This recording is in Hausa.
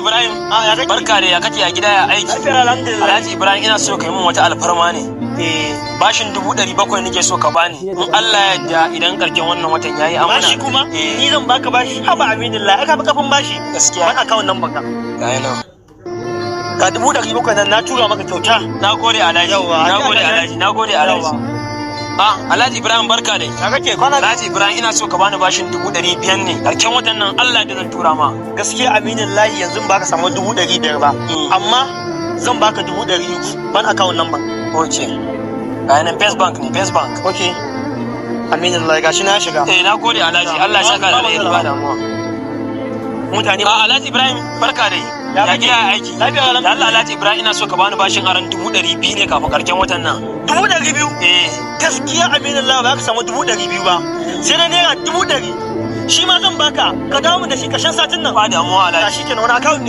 Ibrahim. Ah, ya kake? Barka da, ya kake a gida, ya aiki? Lafiya, alhamdulillah. Alhaji Ibrahim, ina so ka yi min wata alfarma ne. Eh. Bashin 700,000 nake so ka bani. In Allah ya yarda, idan karken wannan watan yayi amana. Bashi kuma? Eh. Ni zan baka bashi? Haba Aminullah, aka fi kafin bashi. Gaskiya. Ban account number ka. Ga nan. Ga 700,000 nan na tura maka kyauta. Na gode, Alhaji. Yawwa. Na gode, Alhaji. Na gode, Alhaji. Ah, Alhaji Ibrahim, barka dai. Ya kake kwana? Alhaji Ibrahim, ina so ka bani bashin 500,000 ne. Karken watan nan Allah da zan tura ma. Gaskiya Aminullah, yanzu baka samu 500,000 ba. Amma zan baka 300,000. Ban account number. Okay. Ga nan, First Bank ne, First Bank. Okay. Aminullah, gashi na shiga. Eh, na gode, Alhaji. Allah ya saka da alheri, ba damuwa. Mutane. Ah, Alhaji Ibrahim, barka dai. Ya Ya kake? gida, ya aiki? Lafiya, alhamdulillah. Da Allah, Alhaji Ibrahim, ina so ka bani bashin aran 200,000 ne kafin karken watan nan. 200,000? Eh. Gaskiya Aminullah, ba ka samu 200,000 ba. Sai na ₦100,000. Shi ma zan baka, ka dawo mu da shi ƙarshen satin nan. Ba damuwa, Alhaji. Gashi kenan, wani account ne?